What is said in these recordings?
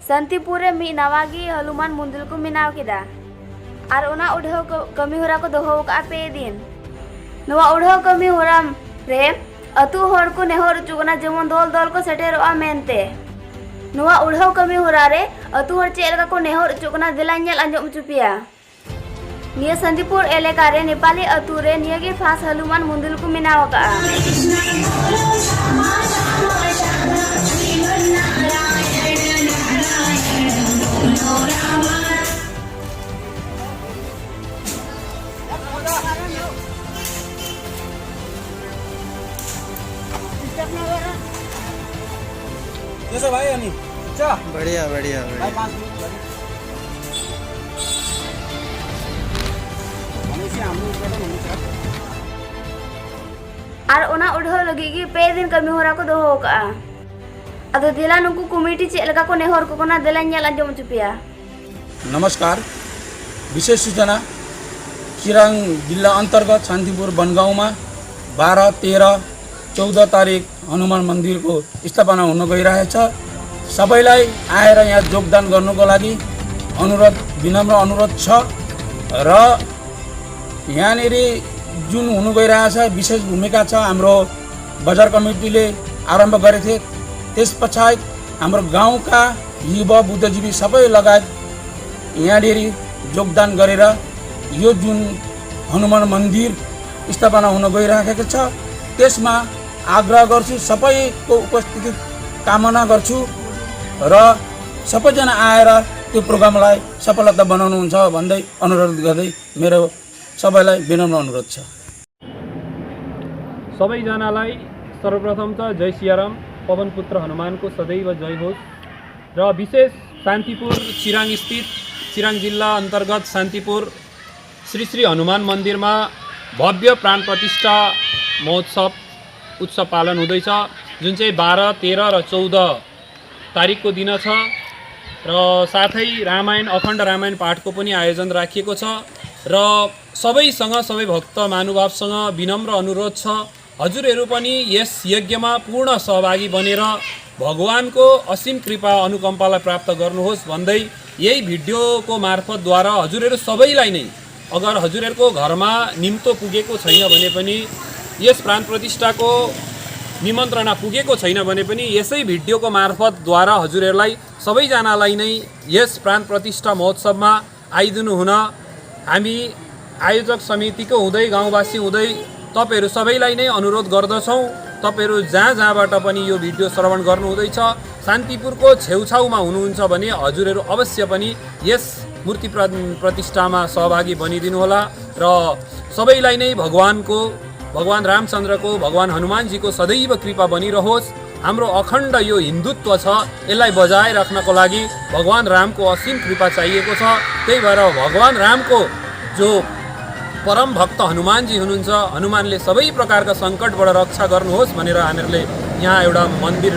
Shantipur me नवागी Hanuman मंदिर को मिनाव किदा और उना उड़ाव कमी होरा को दोहो का पे दिन नवा उड़ाव कमी होरा रे अतु होर को नेहर चुगना जेमन दल दल को सेटेरोआ मेनते नवा उड़ाव कमी होरा रे अतु होर चेलका को नेहर चुगना दिला नेल अंजम चुपिया निया शांतिपुर एलेका रे नेपाली अतु रे निया के फास हनुमान मंदिर को मिनाव का कैसा भाई यानी अच्छा बढ़िया बढ़िया बढ़िया भाई 5 मिनट हमेशा हम लोग बैठे नहीं सर और उना उड़ाव लगी की पे दिन कमी होरा को दोहो का अदो दिला नुकु कमिटी चेलका को नेहर को कोना दिला नेल अंजम चुपिया। नमस्कार विशेष सूचना चिराङ जिल्ला अन्तर्गत शान्तिपुर बनगाउँमा 12, 13, 14 तारिक हनुमान मन्दिरको स्थापना हुन गइरहेछ। सबैलाई आएर यहाँ योगदान गर्नुको लागि अनुरोध विनम्र अनुरोध छ र यहाँनेरि जुन हुन गइरहेछ विशेष भूमिका छ हाम्रो बजार कमिटीले आरम्भ गरेथे। त्यसपछाडि हाम्रो गाउँका युवा बुद्धिजीवी सबै लगायत यहाँनेरि योगदान गरेर यो जुन हनुमान मन्दिर स्थापना हुन गइरहेको छ त्यसमा आग्रह गर्छु सबैको उपस्थिति कामना गर्छु र सबैजना आएर त्यो प्रोग्रामलाई सफलता बनाउनुहुन्छ भन्दै अनुरोध गर्दै मेरो सबैलाई विनम्र अनुरोध छ। सबैजनालाई सर्वप्रथम त जय सियाराम पवन पुत्र हनुमानको सदैव जय होस् र विशेष शान्तिपुर चिराङ स्थित चिराङ जिल्ला अन्तर्गत शान्तिपुर श्री श्री हनुमान मन्दिरमा भव्य प्राण प्रतिष्ठा महोत्सव उत्सव पालन हुँदैछ जुन चाहिँ 12, 13 र 14 तारिकको दिन छ र साथै रामायण अखण्ड रामायण पाठको पनि आयोजन राखिएको छ र सबैसँग सबै भक्त महानुभावसँग विनम्र अनुरोध छ हजुरहरू पनि यस यज्ञमा पूर्ण सहभागी बनेर भगवानको असीम कृपा अनुकम्पालाई प्राप्त गर्नुहोस् भन्दै यही भिडियोको मार्फतद्वारा हजुरहरू सबैलाई नै अगर हजुरहरूको घरमा निम्तो पुगेको छैन भने पनि यस प्राण प्रतिष्ठाको निमन्त्रणा पुगेको छैन भने पनि यसै भिडियोको मार्फतद्वारा हजुरहरूलाई सबैजनालाई नै यस प्राण प्रतिष्ठा महोत्सवमा आइदिनु हुन हामी आयोजक समितिको हुँदै गाउँवासी हुँदै तपाईहरू सबैलाई नै अनुरोध गर्दछौँ। तपाईहरू जहाँबाट पनि यो भिडियो श्रवण गर्नुहुँदैछ शान्तिपुरको छेउछाउमा हुनुहुन्छ भने हजुरहरू अवश्य पनि यस मूर्ति प्रतिष्ठामा सहभागी बनिदिनु होला र सबैलाई नै भगवान रामचन्द्रको भगवान हनुमानजीको सदैव कृपा बनिरहोस्। हाम्रो अखण्ड यो हिन्दुत्व छ यसलाई बजाय राख्नको लागि भगवान रामको असीम कृपा चाहिएको छ। त्यही भएर भगवान रामको जो परम भक्त हनुमानजी हुनुहुन्छ हनुमानले सबै प्रकारका सङ्कटबाट रक्षा गर्नुहोस् भनेर हामीहरूले यहाँ एउटा मन्दिर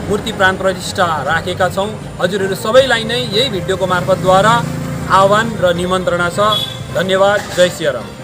मूर्ति प्राण प्रतिष्ठा राखेका छौँ। हजुरहरू सबैलाई नै यही भिडियोको मार्फतद्वारा आह्वान र निमन्त्रणा छ। धन्यवाद। जय सियाराम।